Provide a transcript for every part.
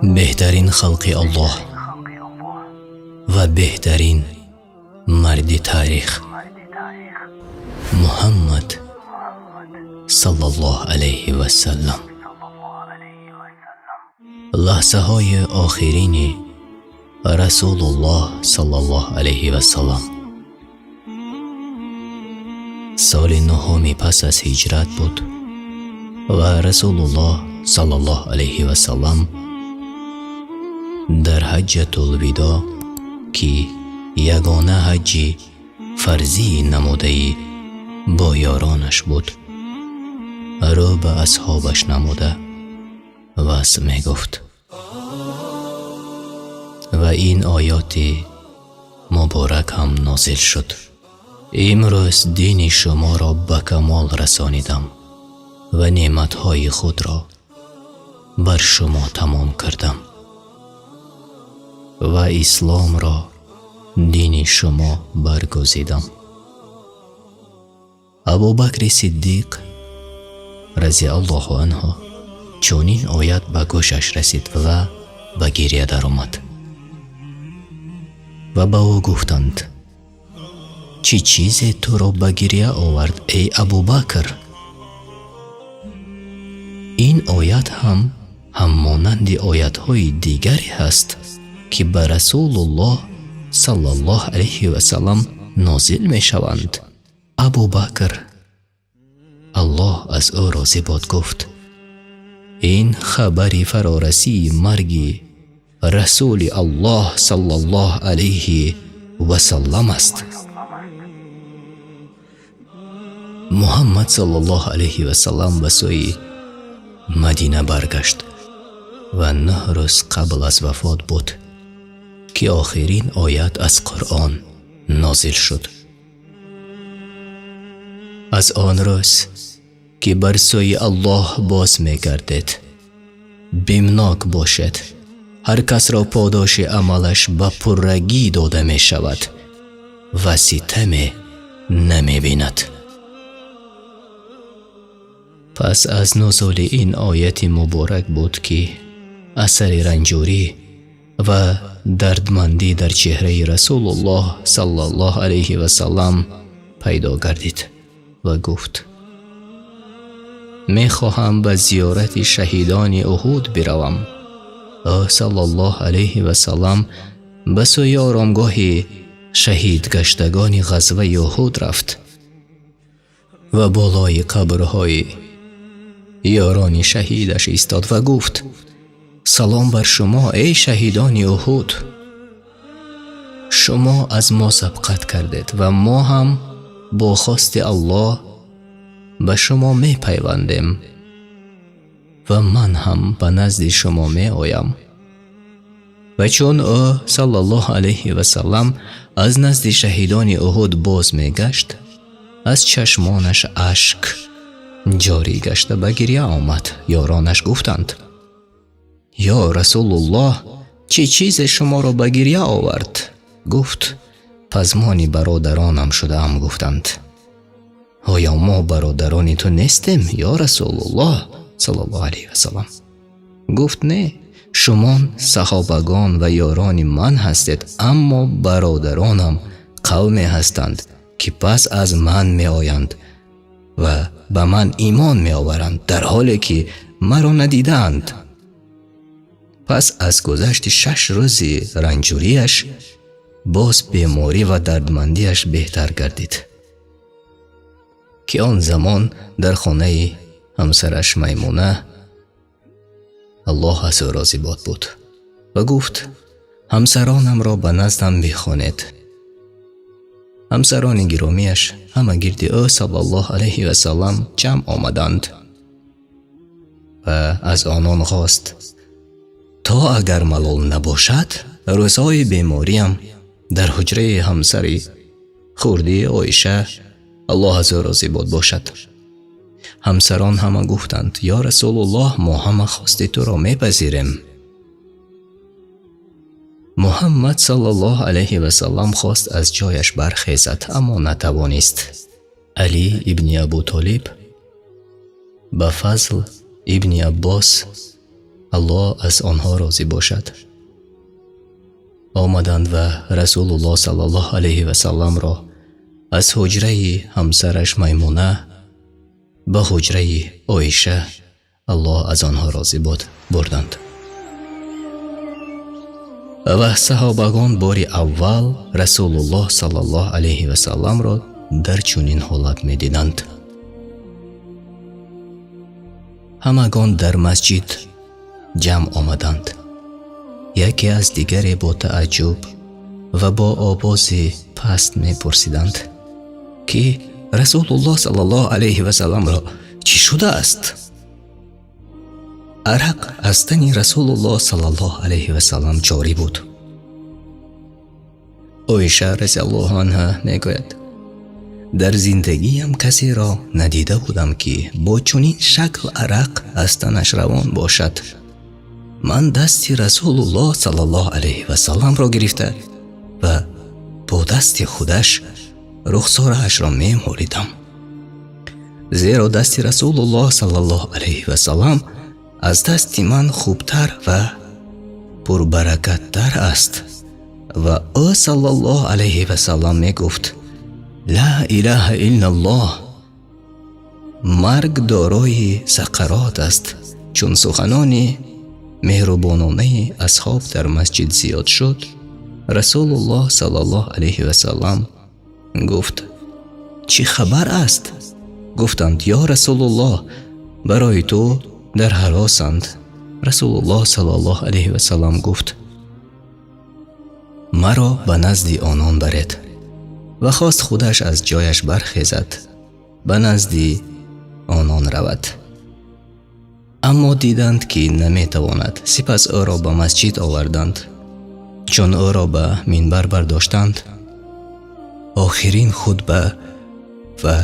Беҳтарин халқи Аллоҳ ва беҳтарин марди таърих Муҳаммад саллаллоҳу алайҳи васаллам. Лаҳзаҳои охирини Расулуллоҳ саллаллоҳу алайҳи васаллам. Соли нӯҳуми пас аз ҳиҷрат буд ва Расулуллоҳ саллаллоҳу алайҳи васаллам дар ҳаҷҷатул видоъ, ки ягона ҳаҷҷи фарзии намудаи бо ёронаш буд, рӯ ба асҳобаш намуда ваъз мегуфт ва ин оёти муборак ҳам нозил шуд: «Имрӯз дини шуморо ба камол расонидам ва неъматҳои худро бар шумо тамом кардам ва исломро дини шумо баргузидам». Абубакри Сиддиқ разиаллоҳу анҳу чунин оят ба гӯшаш расид ва ба гиря даромад ва ба ӯ гуфтанд: «Чӣ чизе туро ба гиря овард, эй Абубакр?» Ин оят ҳам ҳаммонанди оятҳои дигаре ҳаст, ки ба Расулуллоҳ саллаллоҳу алайҳи васаллам нозил мешаванд. Абубакр, Аллоҳ аз ӯ розӣ бод, гуфт: «Ин хабари фарорасии марги Расули Аллоҳ саллаллоҳу алайҳи васаллам аст». Муҳаммад саллаллоҳу алайҳи васаллам ба сӯи Мадина баргашт ва 9 рӯз қабл аз вафот буд, ки охирин оят аз Қуръон нозил шуд: «Аз он рӯз ки бар сӯи Аллоҳ боз мегардед, бимнок бошед. Ҳар касро подоши амалаш ба пуррагӣ дода мешавад ва ситаме намебинад». Пас аз нузули ин ояти муборак буд, ки асари ранҷурӣ ва дардмандӣ дар чеҳраи Расулуллоҳ саллаллоҳу алайҳи васаллам пайдо гардид ва гуфт: «Мехоҳам ба зиёрати шаҳидони Уҳуд биравам». Ӯ саллаллоҳу алайҳи васаллам ба сӯи оромгоҳи шаҳидгаштагони ғазваи Уҳуд рафт ва болои қабрҳои ёрони шаҳидаш истод ва гуфт: «Салом бар шумо, эй шаҳидони Уҳуд! Шумо аз мо сабқат кардед ва мо ҳам бо хости Аллоҳ ба шумо мепайвандем ва ман ҳам ба назди шумо меоям». Ва чун ӯ саллаллоҳу алайҳи васаллам аз назди шаҳидони Уҳуд боз мегашт, аз чашмонаш ашк ҷорӣ гашта ба гиря омад. Ёронаш гуфтанд: «Ё Расулуллоҳ, чӣ чизе шуморо ба гиря овард?» Гуфт: «Пазмони бародаронам шудаам». Гуфтанд: «Оё мо бародарони ту нестем, ё Расулуллоҳ саллаллоҳу алайҳи васаллам?» Гуфт: «Не, шумо саҳобагон ва ёрони ман ҳастед, аммо бародаронам қавме ҳастанд, ки пас аз ман меоянд ва ба ман имон меоваранд, дар ҳоле ки маро надидаанд». Пас аз гузашти 6 рӯзи ранҷурияш боз беморӣ ва дардмандиаш беҳтар гардид, ки он замон дар хонаи ҳамсараш Маймуна, Аллоҳ аз ӯ розӣ бод, буд ва гуфт: «Ҳамсаронамро ба наздам бихонед». Ҳамсарони гиромиаш ҳама гирди ӯ саллаллоҳу алайҳи васаллам ҷамъ омаданд ва аз онон хост, то агар малол набошад, рӯзҳои бемориам дар ҳуҷраи ҳамсари хурдӣ Оиша, Аллоҳ аз ӯ розӣ бод, бошад. Ҳамсарон ҳама гуфтанд: «Ё Расулуллоҳ, мо ҳама хости туро мепазирем». Муҳаммад саллаллоҳу алайҳи васаллам хост аз ҷояш бархезад, аммо натавонист. Алӣ ибни Абу Толиб ба Фазл ибни Аббос Аллоҳ аз онҳо розӣ бошад, омаданд ва Расулуллоҳ саллаллоҳу алайҳи васалламро аз ҳуҷраи ҳамсараш Маймуна ба ҳуҷраи Оиша, Аллоҳ аз онҳо розӣ бод, бурданд. Ва саҳобагон бори аввал Расулуллоҳ саллаллоҳу алайҳи васалламро дар чунин ҳолат медиданд. Ҳамагон дар масҷид ҷамъ омаданд. Яке аз дигаре бо таъаҷҷуб ва бо овози паст мепурсиданд, ки Расулуллоҳ саллаллоҳу алайҳи васалламро чӣ шудааст? Арақ аз тани Расулуллоҳ саллаллоҳу алайҳи васаллам ҷорӣ буд. Оиша разияллоҳу анҳа мегӯяд: дар зиндагиям касеро надида будам, ки бо чунин шакл арақ аз танаш равон бошад. Ман дасти Расулуллоҳ саллаллоҳу алайҳи васалламро гирифта ва бо дасти худаш рухсораашро мемолидам, зеро дасти Расулуллоҳ саллаллоҳу алайҳи васаллам аз дасти ман хубтар ва пурбаракаттар аст. Ва ӯ саллаллоҳу алайҳи васаллам мегуфт: ла илаҳа иллаллоҳ, марг дорои сақарот аст. Чун суханони меҳрубононаи асҳоб дар масҷид зиёд шуд, Расулуллоҳ саллаллоҳу алайҳи васаллам гуфт: чӣ хабар аст? Гуфтанд: ё Расулуллоҳ, барои ту дар ҳаросанд. Расулуллоҳ саллаллоҳу алайҳи васаллам гуфт: маро ба назди онон баред. Ва хост худаш аз ҷояш бархезад, ба назди онон равад, аммо диданд, ки наметавонад. Сипас ӯро ба масҷид оварданд. Чун ӯро ба минбар бардоштанд, охирин хутба ва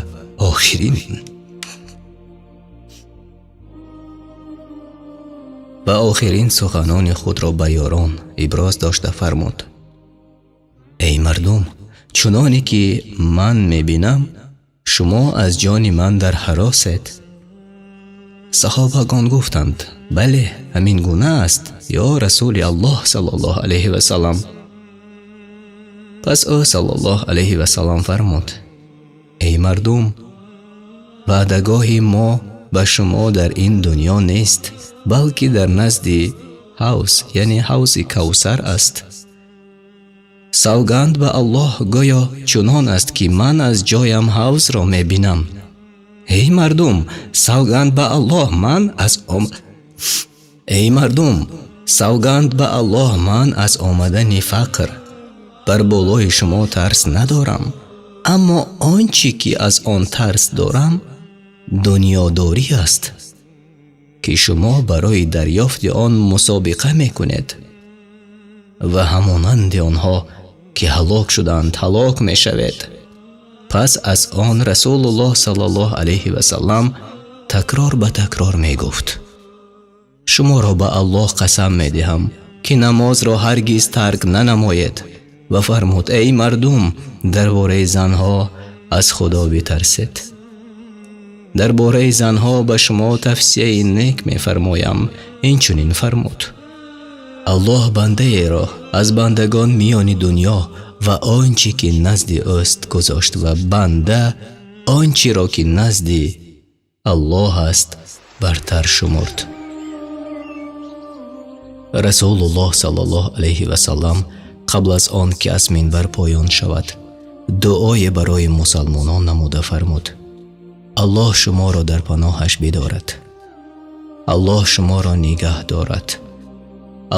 охирин суханони худро ба ёрон иброз дошта фармуд: эй мардум, чуноне ки ман мебинам, шумо аз ҷони ман дар ҳаросед. Саҳобагон гуфтанд: бале, ҳамин гуна аст, ё Расули Аллоҳ саллаллоҳу алайҳи васаллам. Пас ӯ саллаллоҳу алайҳи васаллам фармуд: эй мардум, ваъдагоҳи мо ба шумо дар ин дунё нест, балки дар назди ҳавз, яъне ҳавзи Кавсар аст. Савганд ба Аллоҳ, гӯё чунон аст, ки ман аз ҷоям ҳавзро мебинам. Эй мардум, савганд ба Аллоҳ, ман аз Эй мардум, савганд ба Аллоҳ, ман аз омадани фақр бар болои шумо тарс надорам, аммо он чӣ ки аз он тарс дорам дунёдорӣ аст, ки шумо барои дарёфти он мусобиқа мекунед ва ҳамонанди онҳо ки ҳалок шуданд ҳалок мешавед. Пас аз он Расулуллоҳ саллаллоҳу алайҳи васаллам такрор ба такрор мегуфт: шуморо ба Аллоҳ қасам медиҳам, ки намозро ҳаргиз тарк нанамоед. Ва фармуд: эй мардум, дар бораи занҳо аз Худо битарсед. Дар бораи занҳо ба шумо тавсияи нек мефармоям. Инчунин фармуд: Аллоҳ бандаеро аз бандагон миёни дунё ва он чӣ ки назди ӯст гузошт ва банда он чиро ки назди Аллоҳ аст бартар шумурд. Расулуллоҳ саллаллоҳу алайҳи васаллам қабл аз он ки аз минбар поён шавад, дуое барои мусалмонон намуда фармуд: Аллоҳ шуморо дар паноҳаш бидорад, Аллоҳ шуморо нигаҳ дорад,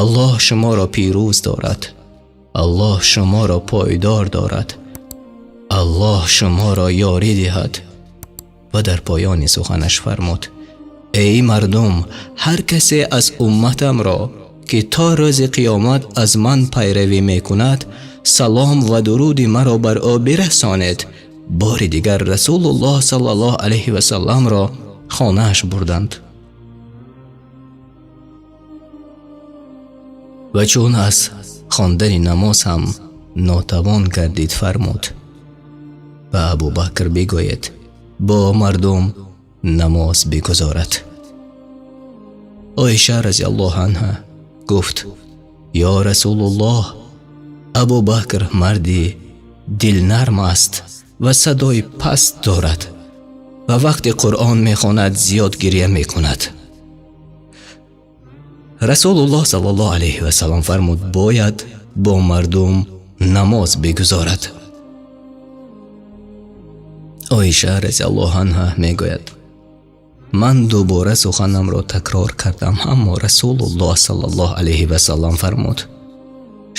Аллоҳ шуморо пирӯз дорад, Аллоҳ шуморо пойдор дорад, Аллоҳ шуморо ёрӣ диҳад. Ва дар поёни суханаш фармуд: эй мардум, ҳар касе аз умматамро ки то рӯзи қиёмат аз ман пайравӣ мекунад, салом ва дуруди маро бар ӯ бирасонед. Бори дигар Расулуллоҳ саллаллоҳу алайҳи васалламро хонааш бурданд. Ва чун аз хондани намоз ҳам нотавон гардид, фармуд: ба Абубакр бигӯед бо мардум намоз бигузорад. Оиша разияллоҳу анҳа гуфт: ё Расулуллоҳ, Абубакр марди дилнарм аст ва садои паст дорад ва вақте Қуръон мехонад зиёд гиря мекунад. Расулуллоҳ саллаллоҳу алайҳи васаллам фармуд: бояд бо мардум намоз бигузорад. Оиша разияллоҳу анҳа мегӯяд: ман дубора суханамро такрор кардам, аммо Расулуллоҳ саллаллоҳу алайҳи васаллам фармуд: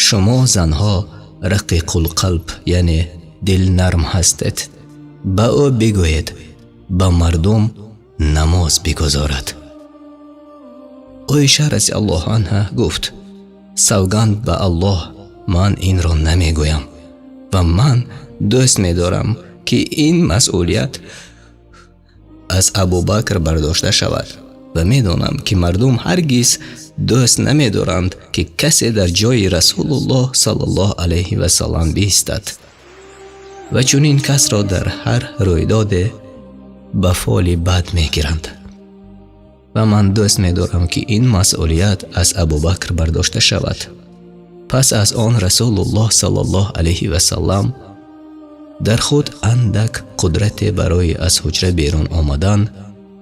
шумо занҳо рақиқул қалб, яъне дилнарм ҳастед, ба ӯ бигӯед ба мардум намоз бигузорад. Оиша разияллоҳу анҳа гуфт: савганд ба Аллоҳ, ман инро намегӯям ва ман дӯст медорам ки ин масъулият аз Абубакр бардошта шавад ва медонам ки мардум ҳаргиз дӯст намедоранд ки касе дар ҷои Расулуллоҳ саллаллоҳу алайҳи васаллам биистад ва чунин касро дар ҳар рӯйдоде ба фоли бад мегиранд. Ва ман дӯст медорам ки ин масъулият аз Абубакр бардошта шавад. Пас аз он Расулуллоҳ саллаллоҳу алайҳи васаллам дар худ андак қудрате барои аз ҳуҷра берун омадан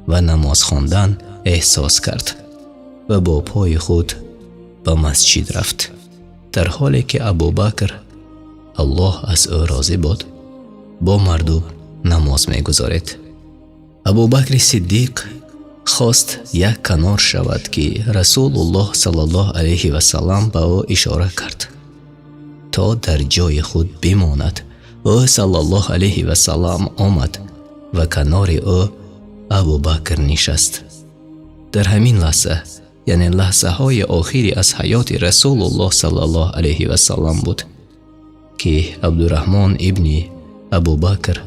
ва намоз хондан эҳсос кард ва бо пои худ ба масҷид рафт, дар ҳоле ки Абубакр, Аллоҳ аз ӯ розӣ бод, бо мардум намоз мегузорид. Абубакри Сиддиқ хост як канор шавад ки Расулуллоҳ саллаллоҳу алайҳи васаллам ба ӯ ишора кард то дар ҷои худ бимонад. Ӯ саллаллоҳу алайҳи васаллам омад ва канори ӯ Абубакр нишаст. Дар ҳамин лаҳза, яъне лаҳзаҳои охири аз ҳаёти Расулуллоҳ саллаллоҳу алайҳи васаллам буд ки Абдурраҳмон ибни Абубакр,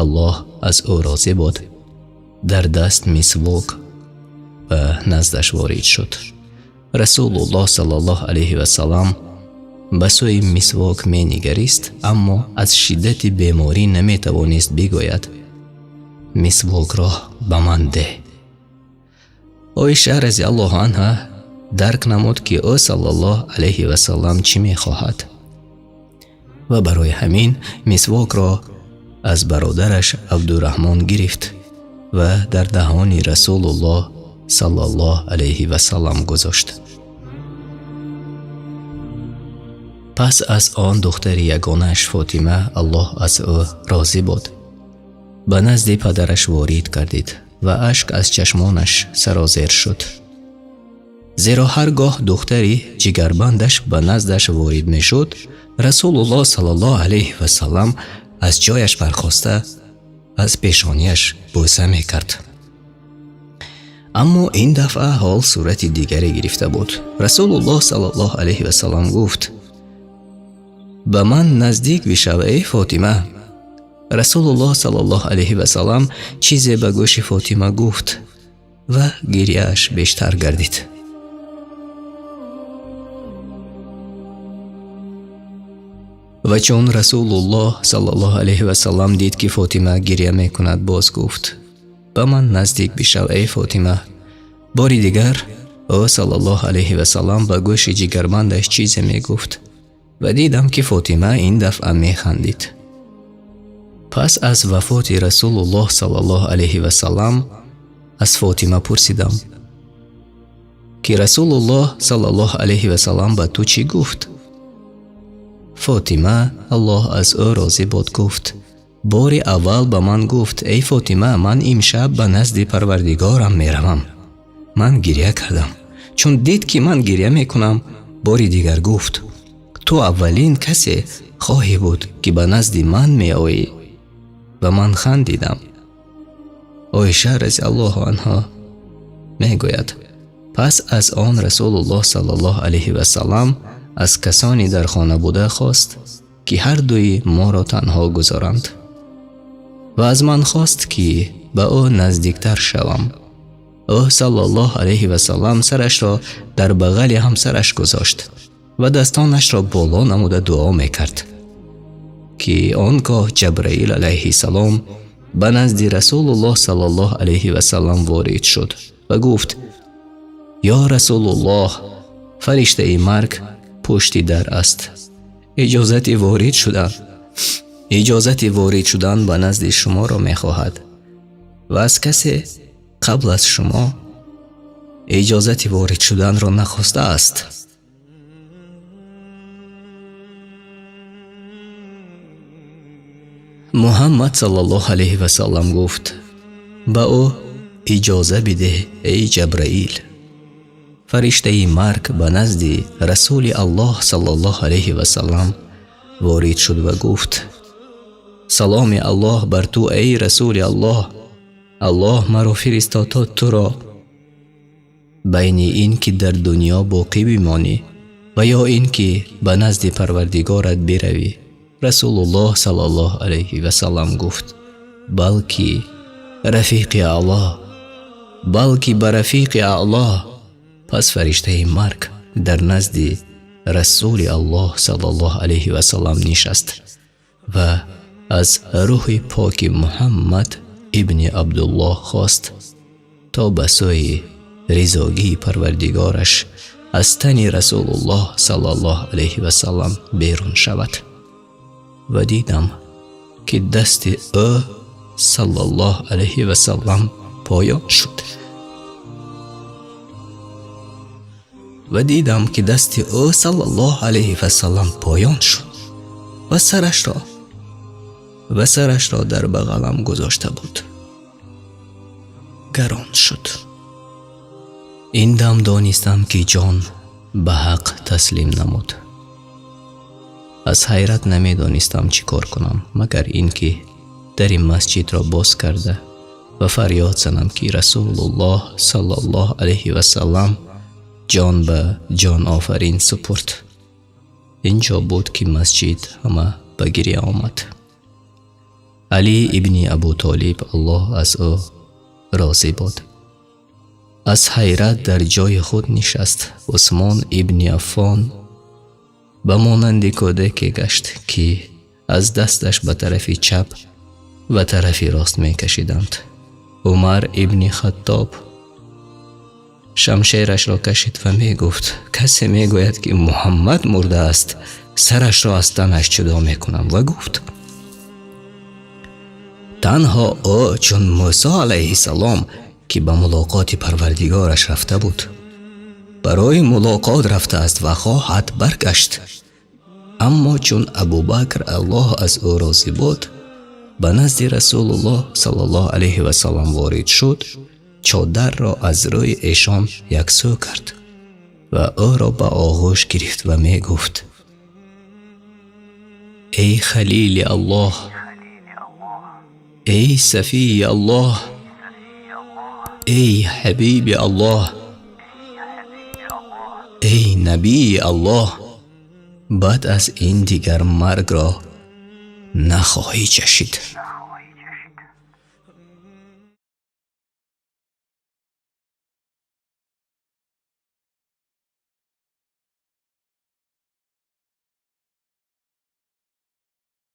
Аллоҳ аз ӯ розӣ бод, дар даст мисвок ба наздаш ворид шуд. Расулуллоҳ саллаллоҳу алайҳи васаллам ба сӯи мисвок менигарист, аммо аз шиддати беморӣ наметавонист бигӯяд: мисвокро ба ман деҳ. Оиша разияллоҳу анҳа дарк намуд ки ӯ саллаллоҳу алайҳи васаллам чӣ мехоҳад ва барои ҳамин мисвокро аз бародараш Абдурраҳмон гирифт ва дар даҳони Расулуллоҳ саллаллоҳу алайҳи васаллам гузошт. Пас аз он духтари ягонааш Фотима, Аллоҳ аз ӯ розӣ бод, ба назди падараш ворид гардид ва ашк аз чашмонаш сарозер шуд. Зеро ҳаргоҳ духтари ҷигарбандаш ба наздаш ворид мешуд, Расулуллоҳ саллаллоҳу алайҳи васаллам аз ҷояш бархоста аз пешонияш бӯса мекард. Аммо ин дафъа ҳол сурати дигаре гирифта буд. Расулуллоҳ саллаллоҳу алайҳи васаллам гуфт: ба ман наздик бишав, эй Фотима. Расулуллоҳ саллаллоҳу алайҳи васаллам чизе ба гӯши Фотима гуфт ва гиряаш бештар гардид. Ва чун Расулуллоҳ саллаллоҳу алайҳи васаллам дид ки Фотима гиря мекунад, боз гуфт: ба ман наздик бишав, эй Фотима. Бори дигар ӯ саллаллоҳу алайҳи васаллам ба гӯши ҷигарбандаш чизе мегуфт ва дидам ки Фотима ин дафъа механдид. Пас аз вафоти Расулуллоҳ саллаллоҳу алайҳи васаллам аз Фотима пурсидам ки Расулуллоҳ саллаллоҳу алайҳи васаллам ба ту чӣ гуфт? Фотима, Аллоҳ аз ӯ розӣ бод, гуфт: бори аввал ба ман гуфт: эй Фотима, ман имшаб ба назди Парвардигорам меравам. Ман гиря кардам. Чун дид ки ман гиря мекунам, бори дигар гуфт: ту аввалин касе хоҳӣ буд ки ба назди ман меоӣ. Ва ман хандидам. Оиша разияллоҳу анҳо мегӯяд: пас аз он Расулуллоҳ саллаллоҳу алайҳи васаллам аз касоне дар хона буда хост ки ҳар дуи моро танҳо гузоранд ва аз ман хост ки ба ӯ наздиктар шавам. Ӯ саллаллоҳу алайҳи васаллам сарашро дар бағали ҳамсараш гузошт ва дастонашро боло намуда дуо мекард ки он гоҳ Ҷабраил алайҳиссалом ба назди Расулуллоҳ саллаллоҳу алайҳи васаллам ворид шуд ва гуфт: Ё Расулуллоҳ, фариштаи марг пушти дар аст. Иҷозати ворид шудан ба назди шуморо мехоҳад ва аз касе қабл аз шумо иҷозати ворид шуданро нахостааст. Муҳаммад саллаллоҳу алайҳи васаллам гуфт: ба ӯ иҷоза бидеҳ, эй Ҷабраил. Фариштаи марг ба назди Расули Аллоҳ саллаллоҳу алайҳи васаллам ворид шуд ва гуфт: саломи Аллоҳ бар ту, эй Расули Аллоҳ. Аллоҳ маро фиристод то туро байни ин ки дар дунё боқӣ бимонӣ ва ё ин ки ба назди Парвардигорат биравӣ. Расулуллоҳ саллаллоҳу алайҳи васаллам гуфт: балки рафиқи Аллоҳ, балки ба рафиқи Аллоҳ. Пас фариштаи марг дар назди Расули Аллоҳ саллаллоҳу алайҳи васаллам нишаст ва аз рӯҳи поки Муҳаммад ибни Абдуллоҳ хост то ба сӯи ризогии Парвардигораш аз тани Расулуллоҳ саллаллоҳу алайҳи васаллам берун шавад. Ва дидам ки дасти ӯ саллаллоҳу алайҳи васаллам поён шуд. Ва дидам ки дасти ӯ саллаллоҳу алайҳи васаллам поён шуд ва сарашро дар бағалам гузошта буд. Гарон шуд. Ин дам донистам ки ҷон ба ҳақ таслим намуд. Аз ҳайрат намедонистам чӣ кор кунам, магар ин ки дари масҷидро боз карда ва фарёд занам ки Расулуллоҳ саллаллоҳу алайҳи васаллам ҷон ба ҷон офарин супурд. Инҷо буд ки масҷид ҳама ба гиря омад. Алӣ ибни Абу Толиб, Аллоҳ аз ӯ розӣ буд, аз ҳайрат дар ҷои худ нишаст. Усмон ибни Аффон ба монанди кӯдаке гашт ки аз дасташ ба тарафи чап ва тарафи рост мекашиданд. Умар ибни Хаттоб шамшерашро кашид ва мегуфт: касе мегӯяд ки Муҳаммад мурдааст, сарашро аз танаш ҷудо мекунам. Ва гуфт: танҳо ӯ чун Мусо алайҳиссалом ки ба мулоқоти Парвардигораш рафта буд, барои мулоқот рафтааст ва хоҳад баргашт. Аммо чун Абубакр, Аллоҳ аз ӯ розӣ буд, ба назди Расулуллоҳ саллаллоҳу алайҳи васаллам ворид шуд, чодарро аз рӯи эшон яксӯ кард ва ӯро ба оғӯш гирифт ва мегуфт: эй Халили Аллоҳ, эй Сафии Аллоҳ, эй Ҳабиби Аллоҳ, эй Набии Аллоҳ, баъд аз ин дигар маргро нахоҳӣ чашид.